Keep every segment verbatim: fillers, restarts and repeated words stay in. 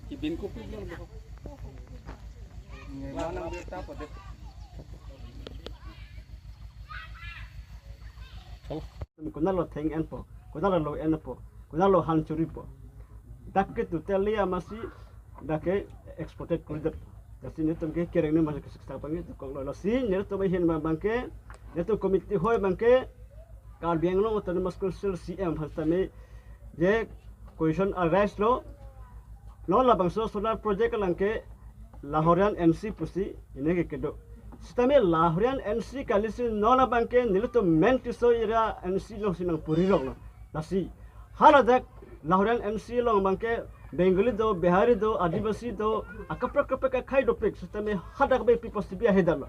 Kibin kopi bilang. Konatlo theng enpo, konatlo lo enpo, konatlo han choripo. Dak ke totally amatsi dak ke exported corridor. Lasi nelitum ke kereng ne masa kesik sa abang ke dokoklo. Lasi nelitum ahin abang ke, nelitum committee hoi abang ke, Karbi Anglong Autonomous Council C M aphan sitame je question arise lo, non labangso solar project alang ke lahorian N C pusi pine ke kedo. Sitame lahorian N C kalisi non abang ke nelitum main Tisso area N C alongsi nangpuri rok lo. Lasi haladak lahorian N C along abang ke Bengali do, Bihari do, Adivasi do, akaprek kaprek akhei dopik, sitame hadak be pi posibi ahedalo.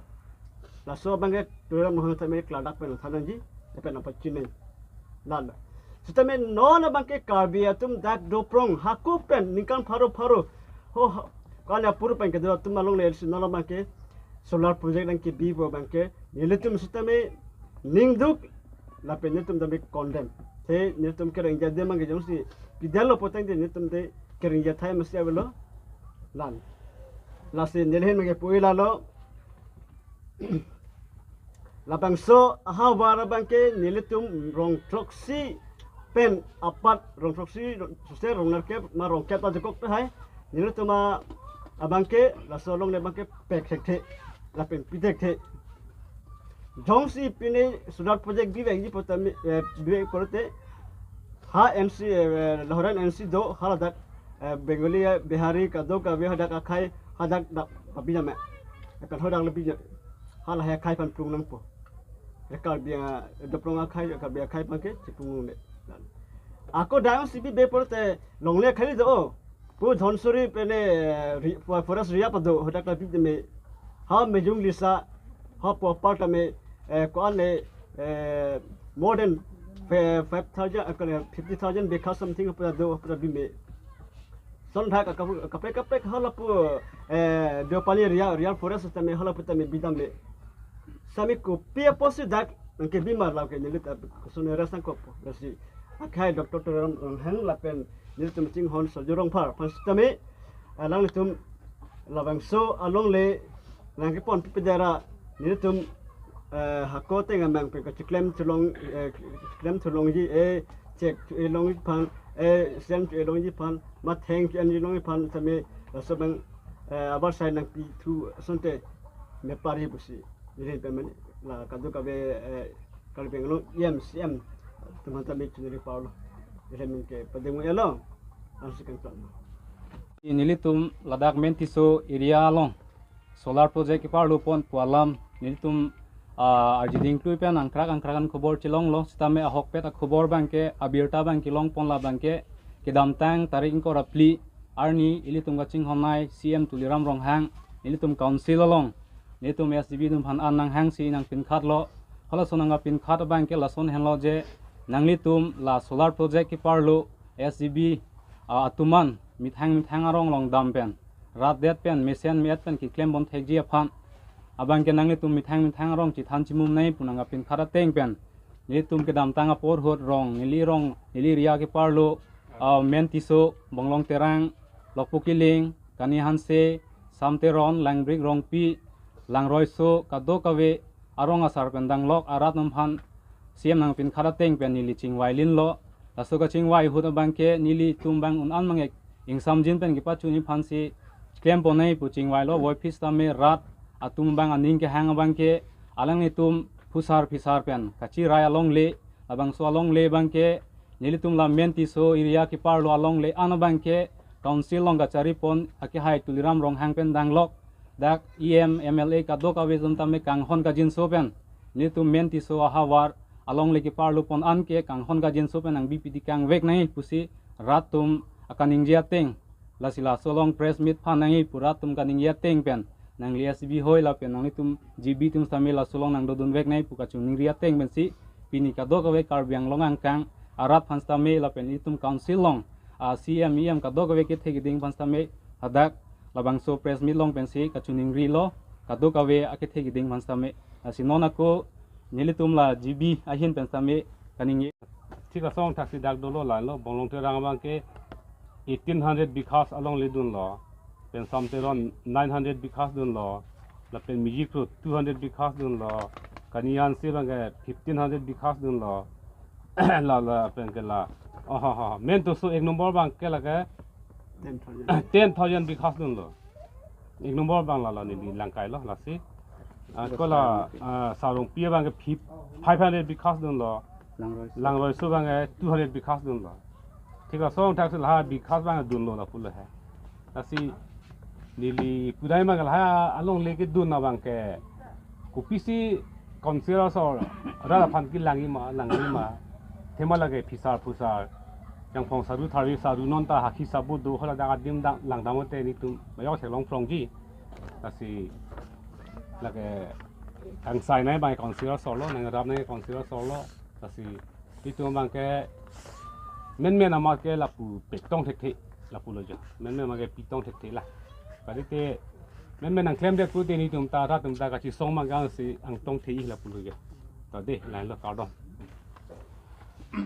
Laso abang ke Tuliram Ronghang tame klardak pen than nangji, lapen apa chinai. Lala. Sitame non abang ke Karbi atum dak doprong hako pen ningkan pharo pharo. Ho, ha, kanya puru pen kedo atum alongle si non abang ke solar project nangkebi pu abang ke nelitum sitame ningduk lapen nelitum tame condemn. Te nelitum kereng jadi abang ke jongsi pidetlo putangte nelitum te kereng jadi thai masi avelo. Lan. Lasi neli ahin abang ke pu-i lalo. Labangso ahavar abang ke nelitum rong throksi pen apar, rong throksi, sose rong nerkep ma rong kep ta jokok tahai. Nelitum a-, abang ke laso alongle abang ke pek thekthe lapen pi thekthe. Jongsi pine solar project bivekji putame, eh, bivek pulote ha N C, eh, lahorian N C do haladak, eh, Bengali, eh, Bihari kadokave hadak akhei hadak dak pabi jame. Lapen hadak le bi jame. Hala akhei aphan plung nangpo. Karbi, eh, doprong akhei, Karbi akhei abang ke chiplung nangpo. Ako dang sibi be pulote longle akhei do. Pu Dhansiri pen, eh, re-, fo-, forest area pado hadak labi tame. Ha Mejung Lisa, ha po apar tame, eh, ko-an le, eh, more than fi-, five thousand, eh, fifty thousand bekha something pado, pado bime. Son thak ka, kaprek kaprek hala pu, eh, Deopali area, real forest tame hala pu tame bi tame. Sami kopi apotsi dak nangkebi ma lake neli ta koson era sangkop. Lasi akhei Doctor Tuliram Ronghang lapen nelitum chinghon Surjya Rongphar aphan sitame, eh, alanglitum labangso alongle nangkepon pipe dera nelitum, eh, hako ateng amang pen kachiklem thulong, eh, chiklem thulongji, eh, chek thu-e longji aphan, eh, sen thu-e longji aphan, ma theng ke anji longji aphan tame laso abang, eh, abar sai nangpi thu asonte mepari pusi. Neli pen mane la kadokave, eh, Karbi Anglong E M, C M atum aphan tame chiniri palo. Neli pen ke padeng elo. Ansi kan plan. Nelitum ladak main Tisso area along solar project keparlo pon pu alam nelitum, ah, arjiding klui pen angkrak angkrak an khobor chelonglo, sitame ahokpet akhobor abang ke abirta abang kelong pon labang ke kedamtang tarik ingkoi ra phli arni ilitum kachinghon nei C M Tuliram Ronghang nelitum council along nelitum S G B atum aphan an nanghangsi nangpinkhatlo. Halaso nangpinkhat abang ke lason henlo je nanglitum la solar project keparlo S G B, ah, atum an methang methang arong along dam pen rat det pen mesen me-et pen keklem bom thekji aphan abang ke nanglitum methang methang arong chethan chimum nei pu nangpinkhat ateng pen nelitum kedamtang apor ahut rong, neli rong, neli area keparlo, ah, main Tisso, Bonglong Terang, Lokpo Kiling, Kani Hanse, Sam Teron, Langbrik Rongpi, Langroiso, kadokave arong asar pen danglok arat atum aphan C M nangpinkhat ateng pen neli chingvai linlo. Laso kachingvai ahut abang ke nelitum abang un-an mang-ek ingsamjin pen kepachunji aphansi klem pon nei pu chingvailo, voiphit sitame rat atum abang aning kehang abang ke alanglitum phusar phisar pen kachirai alongle, labangso alongle abang ke nelitum la main Tisso area keparlo alongle an abang ke council along kachari pon akehai Tuliram Ronghang pen danglok dak E M, M L A kadokave atum tame kanghon kangjinso pen nelitum main Tisso ahavar alongle keparlo pon an ke kanghon kangjinso pen nangbi pidi kangvek nei pusi rat atum akaningje ateng. Lasi laso along press meet phan nangji pu rat atum kaningje ateng pen nangli S G B hoi lapen nanglitum G B atum sitame laso along nangdodunvek nei pu kachiningri ateng pensi pini kadokave Karbi Anglong angkang arat aphan sitame lapen itum council along a C M E M kadokave kethe keding aphan sitame hadak labangso press meet along pensi kachiningrilo kadokave akethe keding aphan sitame. Lasi non ako nelitum la G B ahin pen sitame kaningje. Thik asong thaksi dak dolo lalo, Bonglong Terang abang ke eighteen hundred bighas alongle dunlo, pen Sam Teron nine hundred bighas dunlo, lapen Mijikro two hundred bighas dunlo, Kaniyan si abangke fifteen hundred bighas dunlo, la lapen ke la, oh ha ha, main toso ek number abangke lake ten thousand. Ten thousand bighas dunlo. Ek number abang lalo neli langkailo lasi. Ah, ko la, ah, Sarongpi abangke fif-, five hundred bighas dunlo. Langroi. Langroi so abangke two hundred bighas dunlo. Thik lason thak si la bighas abang dunlo lapulo he. Lasi neli pudai abangke la alongle kedun abangke kopisi council asor rat aphan kelang-i ma, lang-i ma. Athema lake phisar phusar, jangphong saru thari saru non ta hakhi sabu do, hala dak adim dak langdam te nelitum majok theklong phrongji. Lasi lake kangsai nai abang council asorlo, nangrap nai council asorlo. Lasi nelitum abangke menmen amat ke lapu pektong thekthe lapulo jo. Menmen amat ke pitong thekthe la. Kadite menmen nangklemdet pute nelitum ta, rat atum ta kachesong abangke si angtong the-i lapulo jo. Ta dei, lahenlo, kardom.